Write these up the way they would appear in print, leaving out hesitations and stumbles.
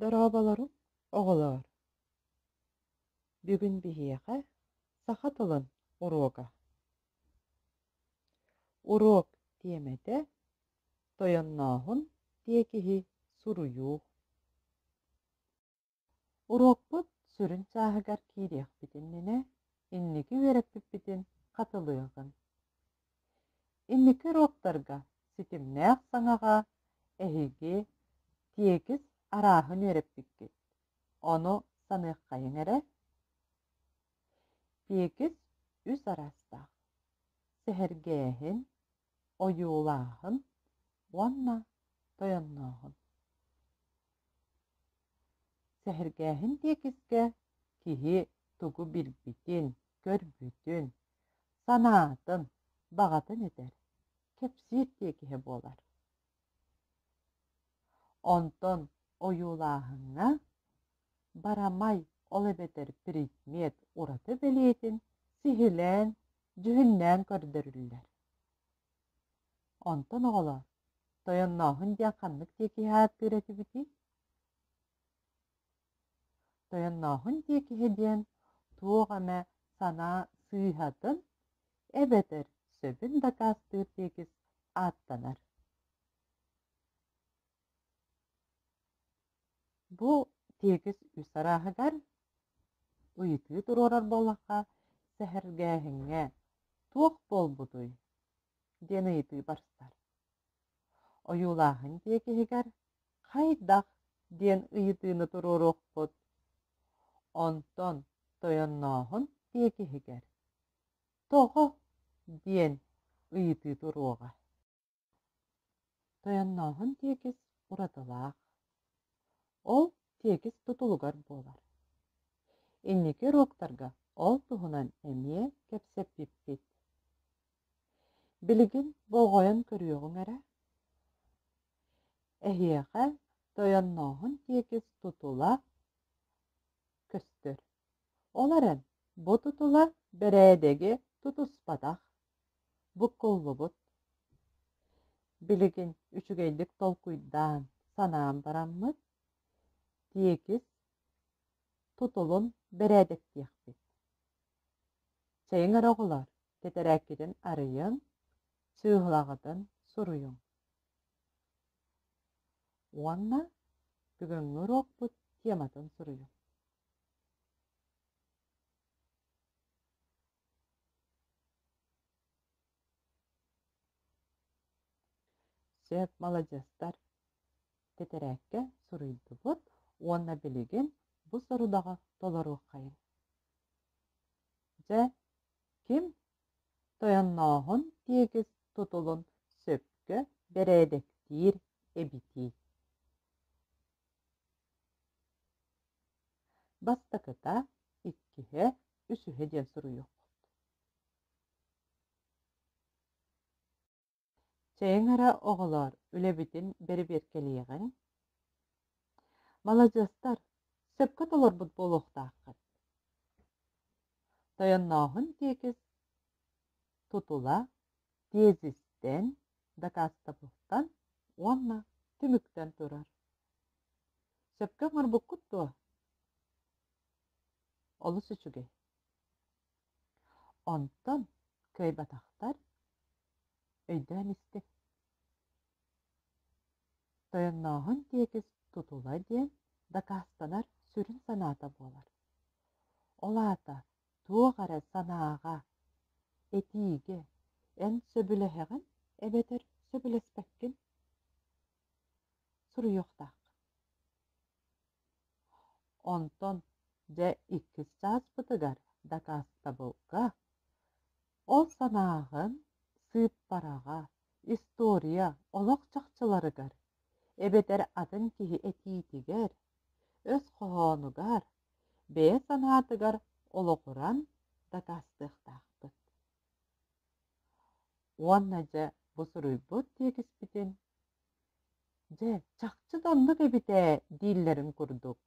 Дорооболоруҥ, оҕолоор! Бүгүн биһиэхэ саха тылын уруога. Уруок тиэмэтэ «Тойоннооһун тиэкиһи суруйуу». Уруокпут сүрүн чааһыгар киириэхпит иннинэ инники үөрэппиппитин хатылыаҕыҥ. Инники уруоктарга ситимнээх саҥаҕа эһиги тиэкис арааһын үөрэппиккит, ону саныаххайыҥ эрэ. Тиэкис үс араастаах: сэһэргээһин, ойуулааһын уонна тойоннооһун. Сэһэргээһин тиэкискэ киһи тугу билбитин, көрбүтүн, санаатын, баҕатын этэр, кэпсиир тиэкиһэ буолар. Онтон ойуулааһыҥҥа барамай, ол эбэтэр предмет ураты бэлиэтин сиһилээн, дьүһүннээн көрдөрүллэр. Онтон оҕолоор, тойоннооһун диэн ханнык тиэкиһи ааттыыр этибитий? Тойоннооһун тиэкиһэ диэн туох эмэ санаа сыыһатын эбэтэр сөбүн дакаастыыр тиэкис ааттанар. Бу тиэкис үс арааһыгар ыйытыы туруорар буоллахха, сэһэргээһиҥҥэ туох буолбутуй диэн ыйытыы барсар. Ойуулааһын тиэкиһигэр хайдах диэн ыйытыыны туруоруохпут. Онтон тойоннооһун тиэкиһигэр тоҕо диэн ыйытыы туруоҕа. Тойоннооһун тиэкис уратылаах. Ол тиэкис тутулугар буолар. Инники уруоктарга ол туһунан эмиэ кэпсэппиппит. Билигин болҕойон көрүөҕүҥ эрэ. Эһиэхэ тойоннооһун тиэкис тутула көстөр. Ол эрэн бу тутула бэрээдэги тутуспатах, буккуллубут. Билигин үчүгэйдик толкуйдаан, санаан бараммыт, тиэкис тутулун бэрээдэктиэхпит. Чэйиҥ эрэ оҕолоор, тэтэрээккитин арыйыҥ, чыыһылаҕытын суруйуҥ. Уонна бүгүҥҥү уруокпут тематын суруйуҥ. Сөп, маладьыастар. Тэтэрээккэ суруйдубут уонна билигин бу сорудаҕы толоруоххайыҥ. Дьэ, ким тойоннооһун тиэкис тутулун сөпкө бэрээдэктиир эбитий? Бастакыта, иккиһэ, үсүһэ диэн суруйуоххут. Чэйиҥ эрэ, оҕолоор, үлэбитин бэрэбиэркэлиэҕиҥ. Маладьыастар, сөпкө толорбут буолуохтааххыт. Тойоннооһун тиэкис тутула тиэзистэн, дакаастабылтан уонна түмүктэн турар. Сөпкө оҥорбуккут дуо? Олус үчүгэй. Онтон кыайбатахтар өйдөөн истиҥ. Тойоннооһун тиэкис тутула диэн дакаастанар сүрүн санаата буолар. Ол аата туох эрэ санааҕа, этиигэ эн сөбүлэһэҕин эбэтэр сөбүлэспэккин суруйуохтааххын. Онтон дьэ иккис чааспытыгар дакаастабылга ол санааҕын сыыппараҕа, история, олох чахчыларыгар эбэтэр атын киһи этиитигэр, өс хоһоонугар, бэйэ санаатыгар олоҕуран дакаастыахтаахпыт. Уонна дьэ бу суруйбут тиэкиспитин Дьэ, чахчы да оннук эбит ээ дииллэрин курдук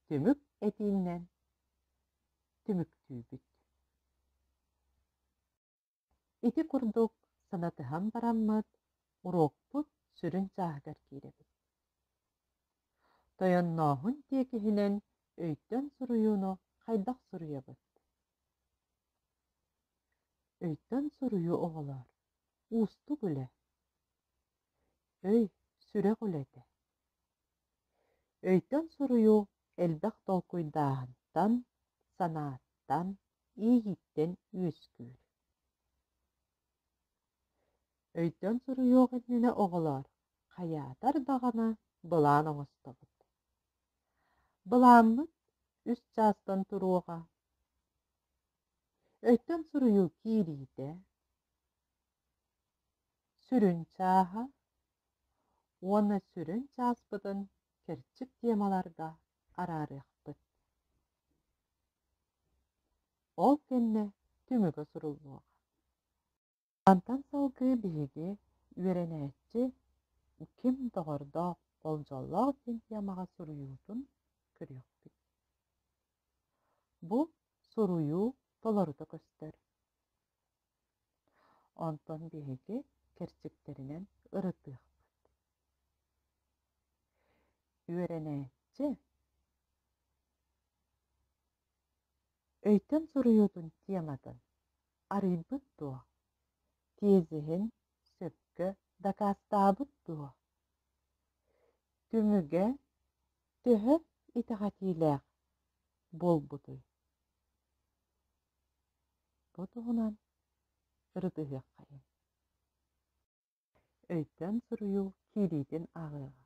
түмүк этиинэн түмүктүүбүт. Ити курдук санатыһан бараммыт, уруокпут сүрүн чааһыгар киирэбит. Тойоннооһун тиэкиһинэн өйтөн суруйууну хайдах суруйабыт? Өйтөн суруйуу оҕолоор, уустук үлэ. Өй, сүрэх үлэтэ. Өйтөн суруйуу элбэх толкуйдааһынтан, санааттан, иэйииттэн үөскүүр. Өйтөн суруйуох иннинэ оҕолоор, хайаатар даҕаны былаан оҥостобут. Былааммыт үс чаастан туруоҕа. Өйтөн суруйуу киириитэ, сүрүн чааһа уонна сүрүн чааспытын кэрчик темаларга араарыахпыт. Ол кэннэ түмүгэ суруллуоҕа. Мантан салгыы биһиги үөрэнээччи ким доҕордоох, ол дьоллоох диэн темаҕа суруйуутун көрүөхпүт. Бу суруйуу толорута көстөр. Онтон биһиги кэрчиктэринэн ырытыахпыт. Үөрэнээччи өйтөн суруйуутун тематын арыйбыт дуо? Тиэзиһин сөпкө дакаастаабыт дуо? Түмүгэ төһө итэҕэтиилээх буолбутуй? Бу туһунан ырытыһыаххайыҥ. Өйтөн суруйуу киириитин ааҕыаҕа.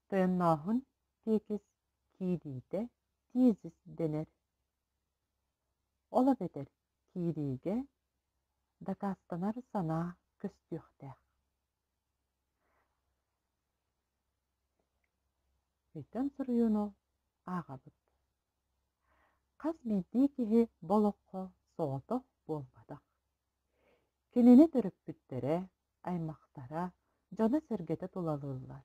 Тойоннооһун тиэкис киириитэ тиэзис дэнэр. Ол эбэтэр киириигэ дакаастанар санаа көстүөхтээх. Өйтөн суруйууну ааҕабыт. Хас биирдии киһи бу олоххо соҕотох буолбатах. Кинини төрөппүттэрэ, аймахтара, дьоно-сэргэтэ тулалыыллар.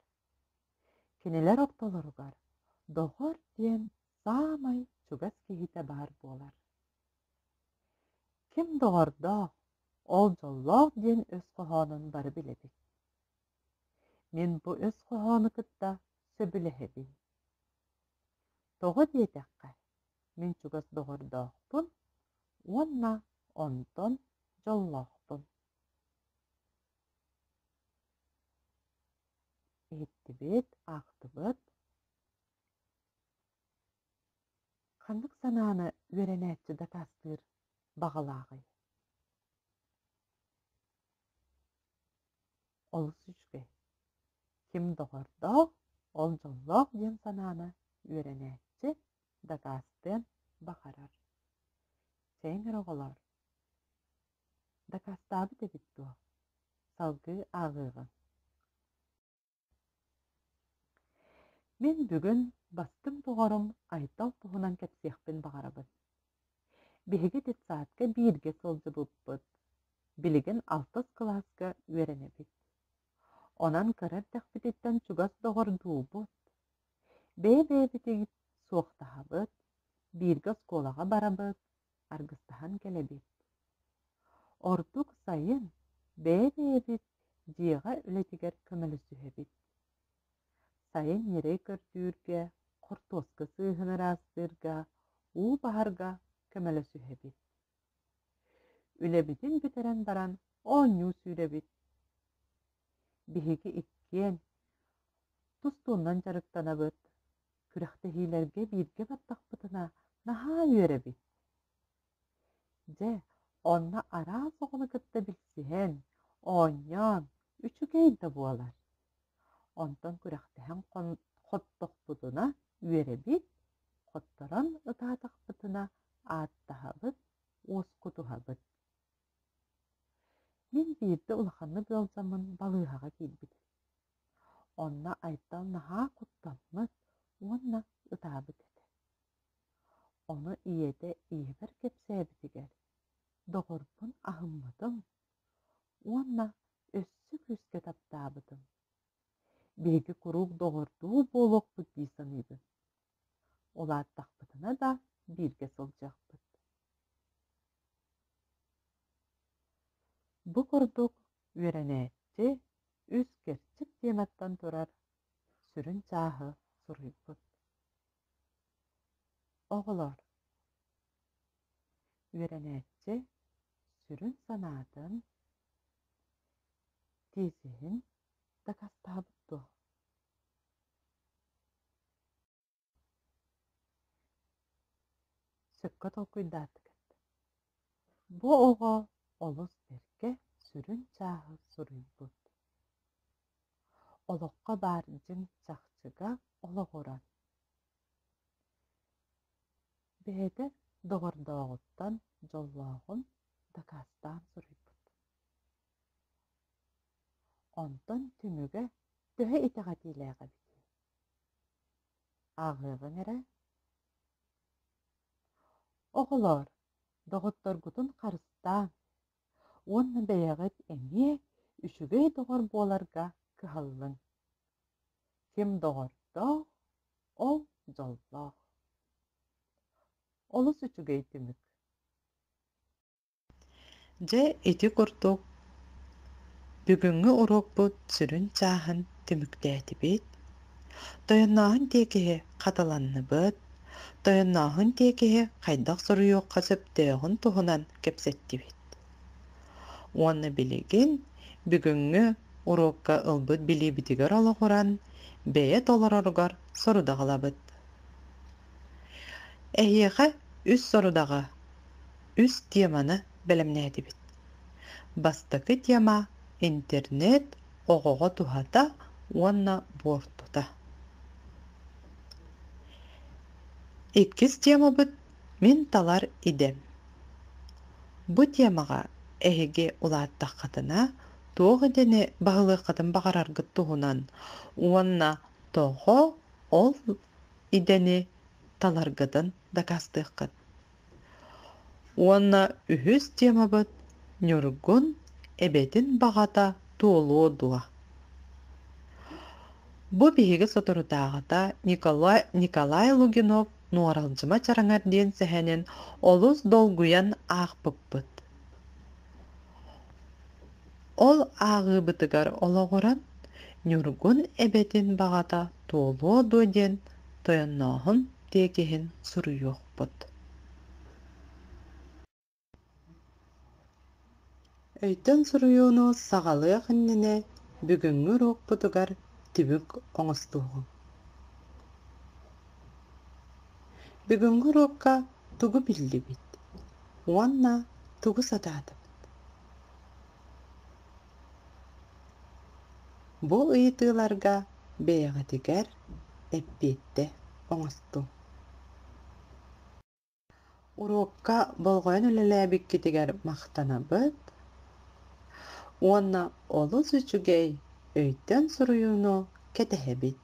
Кинилэр ортолоругар доҕор диэн саамай чугас киһитэ баар буолар. Ким доҕордоох, ол дьоллоох диэн өс хоһоонун бары билэбит. Мин бу өс хоһоону кытта сөбүлэһэбин. Тоҕо диэтэххэ, мин чугас доҕордоохпун уонна онтон дьоллоохпун. Иһиттибит, аахтыбыт. Ханнык санааны үөрэнээччи дакаастыыр баҕалааҕый? Олус үчүгэй. Ким доҕордоох, ол дьоллоох диэн санааны үөрэнээччи дакаастыан баҕарар. Чэйиҥ эрэ оҕолоор, дакаастаабыт эбит дуо? Салгыы ааҕыаҕыҥ. Мин бүгүн бастыҥ доҕорум Айтал туһунан кэпсиэхпин баҕарабын. Биһиги детсадка бииргэ сылдьыбыппыт, билигин алтыс кылааска үөрэнэбит. Онон кыра эрдэхпититтэн чугас доҕордуубут. Бэйэ-бэйэбитин суохтаһабыт, бииргэ оскуолаҕа барабыт, аргыстаһан кэлэбит. Ордук сайын бэйэ-бэйэбит дьиэҕэ үлэтигэр көмөлөсүһэбит. Сайын ньирэй көрдүүргэ, хортуоска сыыһын ыраастыырга, уу баһарга көмөлөсүһэбит. Үлэбитин бүтэрэн баран оонньуу сүүрэбит. Биһиги иккиэн тустуунан дьарыктанабыт, күрэхтэһиилэргэ бииргэ бардахпытына наһаа үөрэбит. Дьэ, онно араас оҕону кытта билсиһэн, оонньоон, үчүгэй да буолар. Онтон күрэхтэһэн хоттохпутуна үөрэбит, хотторон ытаатахпытына ааттаһабыт, уоскутуһабыт. Мин биирдэ улаханнык ыалдьаммын балыыһаҕа киирбитим. Онно Айтал наһаа куттаммыт уонна ытаабыт этэ. Ону ийэтэ ийэбэр кэпсээбитигэр доҕорбун аһыммытым уонна өссө күүскэ таптаабытым. Биһиги куруук доҕордуу буолуохпут дии саныыбын. Улааттахпытына да бииргэ сылдьыахпыт. Бу курдук үөрэнээччи үс кэрчик тематтан турар. сүрүн чааһы суруйбут. Оҕолор, үөрэнээччи сүрүн санаатын, тиэсиһин дакаастаабыт дуо? Сөпкө толкуйдаатыгыт. Бу оҕо олус бэркэ сүрүн чааһы суруйбут. Олоххо баар дьиҥ чахчыга олоҕуран, бэйэтэ доҕордооҕуттан дьоллооҕун дакаастаан суруйбут. Онтон түмүгэ төһө итэҕэтиилээх эбитий? Ааҕыаҕыҥ эрэ. Оҕолоор, доҕотторгутун харыстааҥ уонна бэйэҕит эмиэ үчүгэй доҕор буоларга кыһаллыҥ. Ким доҕордоох, ол дьоллоох. Олус үчүгэй түмүк. Дьэ ити курдук бүгүҥҥү уруокпут сүрүн чааһын түмүктээтибит. Тойоннооһун тиэкиһи хатыланныбыт, тойоннооһун тиэкиһи хайдах суруйуохха сөптөөҕүн туһунан кэпсэттибит. Уонна билигин бүгүҥҥү уруокка ылбыт билиибитигэр олоҕуран бэйэ толороругар сорудах ылабыт. Эһиэхэ үс сорудаҕы Үс теманы бэлэмнээтибит. Бастакы тема интернет оҕоҕо туһата уонна буортута. Иккис темабыт Мин талар идэм. Бу темаҕа эһиги улааттаххытына туох идэни баһылыаххытын баҕараргыт туһунан уонна тоҕо ол идэни таларгытын дакаастыаххыт. Уонна үһүс темабыт Ньургун эбэтин баҕата туолуо дуо? Бу биһиги соторутааҕыта Николай, Николай Лугинов «Нуоралдьыма чараҥар» диэн сэһэнин олус долгуйан аахпыппыт. Ол ааҕыыбытыгар олоҕуран Ньургун эбэтин баҕата туолуо дуо диэн тойоннооһун тиэкиһин суруйуохпут. Өйтөн суруйууну саҕалыах иннинэ бүгүҥҥү уруокпутугар түмүк оҥостуоҕуҥ. Бүгүҥҥү уруокка тугу биллибит уонна тугу сатаатыбыт? Бу ыйытыыларга бэйэҕитигэр эппиэттэ оҥостуҥ. Уруокка болҕойон үлэлээбиккитигэр махтанабыт уонна олус үчүгэй өйтөн суруйууну кэтэһэбит.